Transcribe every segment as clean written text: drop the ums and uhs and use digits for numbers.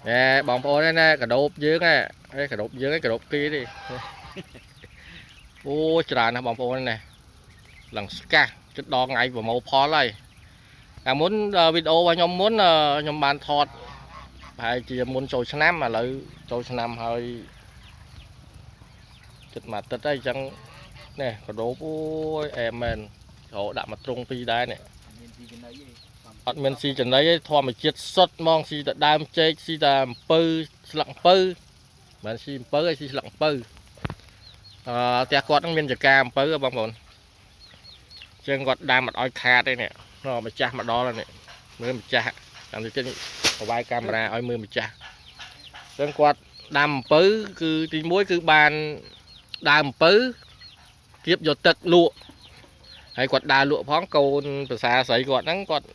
ណែបងប្អូនណាកដោបយើងហ៎កដោបយើងកដោបគេទេអូច្រើនណាស់បងប្អូនណាឡើងស្កាស់ជិតដល់ថ្ងៃប្រមូលផលហើយកាលមុនវីដេអូរបស់ខ្ញុំមុនខ្ញុំបានថតប្រហែលជាមុនចូលឆ្នាំឥឡូវចូលឆ្នាំហើយជិតមួយអាទិត្យហើយអញ្ចឹងនេះកដោបអូយអែមមែនចូលដាក់មកទ្រុងពីរដែរនេះ មានទីចំណីទេ អត់មានស៊ីចំណីទេធម្មជាតិសុទ្ធហ្មងស៊ីតែដើមចេកស៊ីតែអំពៅស្លឹកអំពៅមិនស៊ីអំពៅទេស៊ីស្លឹកអំពៅអឺផ្ទះគាត់នឹងមានចការអំពៅហ៎បងប្អូនជាងគាត់ដាំអត់ឲ្យខាតទេនេះម្ចាស់មកដល់ហើយនេះមើលម្ចាស់តាមទីទៀតបវាយកាមេរ៉ាឲ្យមើលម្ចាស់ចឹងគាត់ដាំអំពៅគឺទី1គឺបានដើមអំពៅគៀបយកទឹកលក់ហើយគាត់ដើរលក់ផងកូនប្រសាស្រីគាត់ហ្នឹងគាត់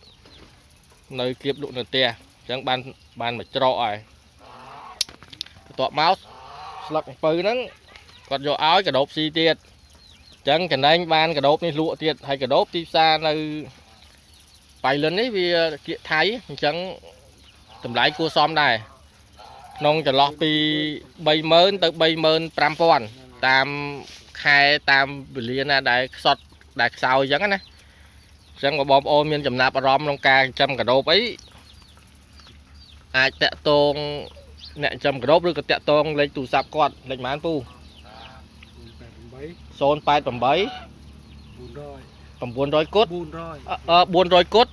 នៅគៀបលក់នៅផ្ទះអញ្ចឹងបានបានមកច្រកហើយបន្ទាប់មកស្លឹកអំពៅហ្នឹងគាត់យកឲ្យកដោបស៊ីទៀតអញ្ចឹងចំណេញបានកដោបនេះលក់ទៀតហើយកដោបទីផ្សារនៅបៃលិននេះវាគៀកថៃអញ្ចឹងតម្លៃគួរសមដែរក្នុងចន្លោះពី30000ទៅ35000តាមខែតាមវេលាណាដែលខ្សត់ដែលខ្សោយអញ្ចឹងណា អញ្ចឹងបើបងប្អូនមានចំណាប់អារម្មណ៍ក្នុងការចិញ្ចឹមកដោបអីអាចតាក់ទងអ្នកចិញ្ចឹមកដោបឬក៏តាក់ទងលេខទូរស័ព្ទគាត់លេខប៉ុន្មានពូ 8 088 400 900គុត 400 អឺ400គុត 8255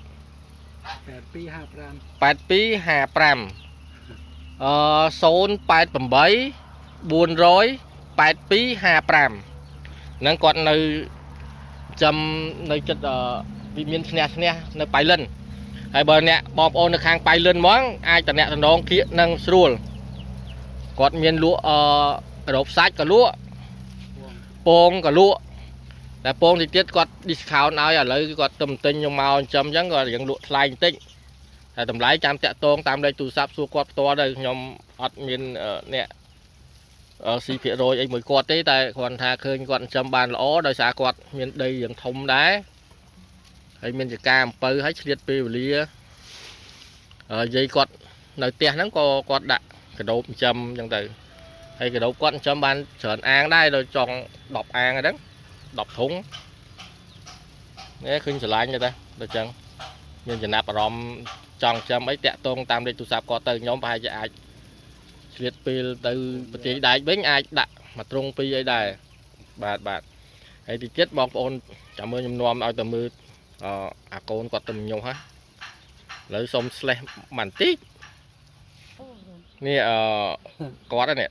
8255អឺ088 400 8255ហ្នឹងគាត់នៅចំនៅចិត្តវិមានឈ្នះឈ្នះនៅបៃលិនហើយបើអ្នកបងប្អូននៅខាងបៃលិនហ្មងអាចតំណាក់តំណងគៀកនឹងស្រួលគាត់មានលក់អឺក្របសាច់ក៏លក់ពងក៏លក់តែពងតិចទៀតគាត់ discount ឲ្យឥឡូវគាត់ទៅទិញខ្ញុំមកចិញ្ចឹមអញ្ចឹងគាត់រៀងលក់ថ្លៃបន្តិចតែតម្លៃចាំតាក់ទងតាមលេខទូរស័ព្ទសួរគាត់ផ្ទាល់ទៅខ្ញុំអត់មានអ្នកស៊ីភាគរយអីមួយគាត់ទេតែគ្រាន់ថាឃើញគាត់ចិញ្ចឹមបានល្អដោយសារគាត់មានដីរៀងធំដែរហើយមានចការអំពៅហើយឆ្លៀតពេលវេលាយាយគាត់នៅផ្ទះហ្នឹងក៏គាត់ដាក់កដោបចិញ្ចឹមអញ្ចឹងទៅហើយកដោបគាត់ចិញ្ចឹមបានច្រើនអាងដែរដល់ចង់10អាងហ្នឹង10ធុងនេះឃើញស្រឡាញ់ទេតាដល់អញ្ចឹងមានចំណាប់អារម្មណ៍ចង់ចិញ្ចឹមអីតាក់ទងតាមលេខទូរស័ព្ទគាត់ទៅខ្ញុំប្រហែលជាអាចឆ្លៀតពេលទៅប្រទេសដែកវិញអាចដាក់មួយទ្រុងពីរអីដែរបាទបាទហើយទីទៀតបងប្អូនចាំមើលខ្ញុំនាំឲ្យទៅមើលអអាកូនគាត់ទៅញាស់ហ៎ឥឡូវសុំ slash បន្តិចនេះអឺគាត់ហ្នឹង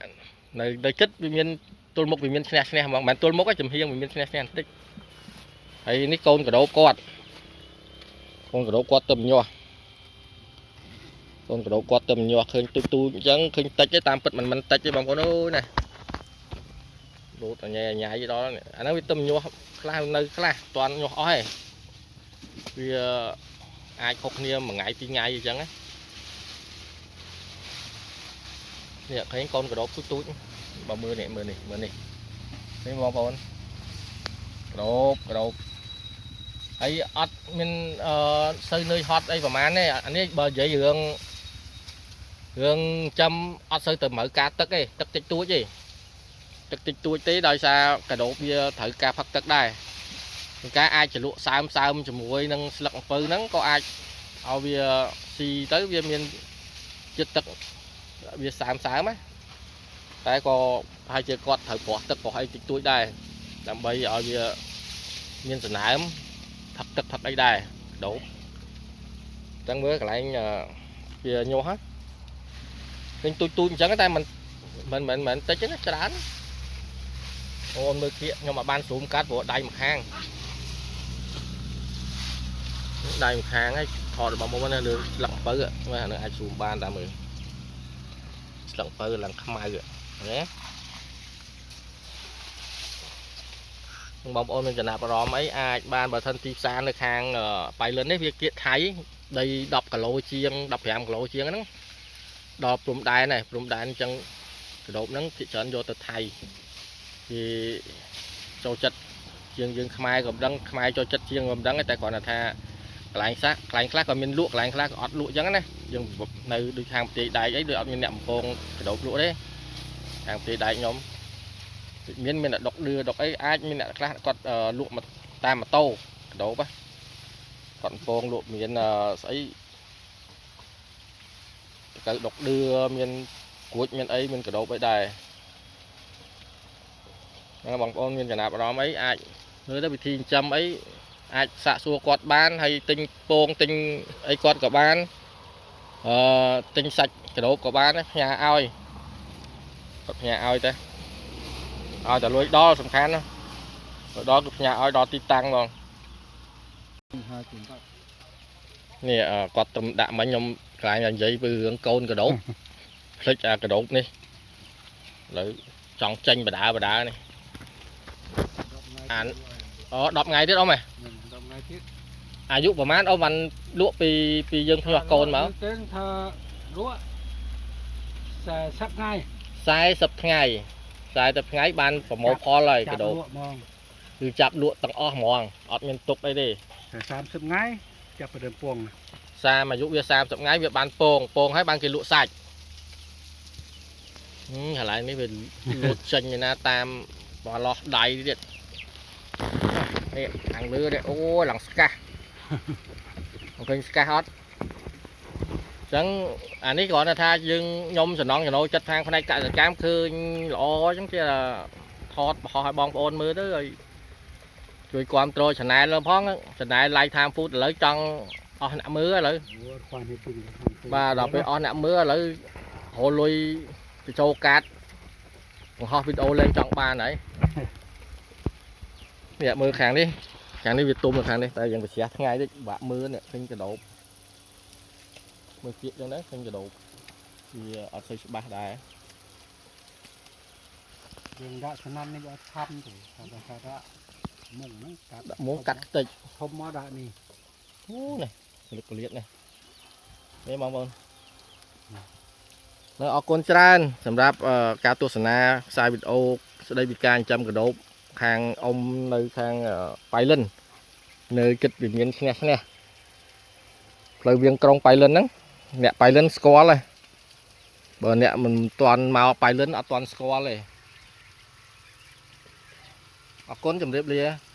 នៅនៅចិត្តវាមានទល់មុខវាមានឈ្នះឈ្នះហ្មងមិនមែនទល់មុខទេចំហៀងវាមានឈ្នះឈ្នះបន្តិចហើយនេះកូនកដោបគាត់កូនកដោបគាត់ទៅញាស់កូនកដោបគាត់ទៅញាស់ឃើញទូចទូចអញ្ចឹងឃើញតិចទេតាមពិតមិនមិនតិចទេបងប្អូនអើយណាលោតញ៉ៃញ៉ៃដល់នេះអាហ្នឹងវាទៅញាស់ខ្លះនៅខ្លះមិនតាន់ញាស់អស់ទេវាអាចខុសគ្នាមួយថ្ងៃពីរថ្ងៃអញ្ចឹងណានេះឃើញកូនកដោបទូចទូចបើមើលនេះមើលនេះមើលនេះនេះបងប្អូនកដោបកដោបហើយអត់មានអឺសូវនឿយហត់អីប្រហែលទេអានេះបើនិយាយរឿងរឿងចាំអត់សូវទៅមើលការទឹកទេទឹកតិចតួចទេទឹកតិចតួចទេដោយសារកដោបវាត្រូវការផឹកទឹកដែរជួនកាលអាចជ្រលក់សើមសើមជាមួយនឹងស្លឹកអំពៅហ្នឹងក៏អាចឲ្យវាស៊ីទៅវាមានជាតិទឹកវាសើមសើមណាតែក៏ប្រហែលជាគាត់ត្រូវប្រោះទឹកប្រោះអីតិចតួចដែរដើម្បីឲ្យវាមានសំណើមផឹកទឹកផឹកអីដែរដូបអញ្ចឹងមើលកន្លែងវាញាស់ហ៎ឃើញទូចទូចអញ្ចឹងតែមិនមិនមិនមិនតិចទេណាច្រើនអូនមើលគៀកខ្ញុំអត់បានស៊ូមកាត់ព្រោះដៃម្ខាងដៃម្ខាងហើយថតរបស់មុំណាលើស្លឹកអំពៅមើលអានឹងអាចស៊ូមបានតាមមើលស្លឹកអំពៅឡើងខ្មៅណាបងប្អូនមានចំណាប់អារម្មណ៍អីអាចបានបើសិនទីផ្សារនៅខាងបៃលិននេះវាគៀកថៃដី10គីឡូជាង15គីឡូជាងហ្នឹងដល់ព្រំដែនហើយព្រំដែនអញ្ចឹងកដោបហ្នឹងភាគច្រើនយកទៅថៃគេចូលចិត្តជាងយើងខ្មែរក៏មិនដឹងខ្មែរចូលចិត្តជាងក៏មិនដឹងតែគ្រាន់តែថា កន្លែងសាក់កន្លែងខ្លះក៏មានលក់កន្លែងខ្លះក៏អត់លក់អញ្ចឹងណាយើងនៅដូចខាងប្រទេសដែកអីដូចអត់មានអ្នកបំពងកដោបលក់ទេខាងប្រទេសដែកខ្ញុំដូចមានមានអ្នកដុកឌឿដុកអីអាចមានអ្នកខ្លះគាត់លក់មកតាមម៉ូតូកដោបគាត់បំពងលក់មានស្អីទៅដុកឌឿមានក្រួចមានអីមានកដោបអីដែរហ្នឹងបងប្អូនមានចំណាប់អារម្មណ៍អីអាចមើលទៅវិធីចិញ្ចឹមអីអាចសាកសួរគាត់បានហើយទិញពងទិញអីគាត់ក៏បានអឺទិញសាច់កដោបក៏បានដែរផ្ញើឲ្យគាត់ផ្ញើឲ្យតែឲ្យតែលួយដល់សំខាន់ណាលួយដល់គឺផ្ញើឲ្យដល់ទីតាំងហ្មង ហើយជាងគាត់ នេះអឺគាត់ទៅដាក់មិញខ្ញុំកន្លែងនិយាយពីរឿងកូនកដោប ភ្លេចអាកដោបនេះឥឡូវចង់ចេញបដាបដានេះ 10ថ្ងៃ អាន អូ10ថ្ងៃទៀតអ៊ំហ៎ 10ថ្ងៃទៀត អាយុប្រហែលអ៊ំបានលក់ពីពីយើងភ្ញាស់កូនមក ទេថាលក់40ថ្ងៃ 40ថ្ងៃ40ថ្ងៃបានប្រមូលផលហើយក ចាប់ ដោប លក់ហ្មង គឺចាប់លក់ទាំងអស់ហ្មងអត់មានទុកអីទេ តែ30ថ្ងៃចាប់ពីដើមពង សាមអាយុវា30ថ្ងៃវាបានពងពងហើយបានគេលក់សាច់ហឹមកន្លែងនេះវាលូតចេញឯណាតាមបលោះដៃទៀតនេះខាងលើនេះអូយឡើងស្កាស់ អង្គើញស្កាស់អត់អញ្ចឹងអានេះគ្រាន់តែថាយើងខ្ញុំសំណងចំណូលចិត្តខាងផ្នែកកសិកម្មឃើញល្អអញ្ចឹងជាថតបង្ហោះឲ្យបងប្អូនមើលទៅឲ្យជួយគ្រប់គ្រង channel លើផង channel Live Time Food ឥឡូវចង់អស់អ្នកមើលឥឡូវ ខ្វះនេះពី បាទដល់ពេលអស់អ្នកមើលឥឡូវរលុយទៅចូលកាតបង្ហោះវីដេអូលេងចង់បានហើយនេះមើលខាងនេះខាងនេះវាទុំនៅខាងនេះតែយើងប្រជ្រះថ្ងៃតិចបាក់មើលនេះឃើញកដោបមើលគៀកចឹងដែរឃើញកដោបវាអត់សូវច្បាស់ដែរ យើងដាក់ឆ្នាំនេះអត់ធំទេថាថាដាក់មុងហ្នឹងកាត់ ដាក់មុងកាត់ខ្ទេច ធំមកដាក់នេះ អូនេះលឹកកលៀតនេះនេះបងប្អូននៅអរគុណច្រើនសម្រាប់ការទស្សនាខ្សែវីដេអូស្ដីពីការចិញ្ចឹមកដោបខាងអ៊ំនៅខាងប៉ៃលិននៅជិតវិមានឈ្នះឈ្នះផ្លូវវៀងក្រុងប៉ៃលិនហ្នឹងអ្នកប៉ៃលិនស្គាល់ហើយបើអ្នកមិនទាន់មកប៉ៃលិនអត់ទាន់ស្គាល់ទេអរគុណជម្រាបលា។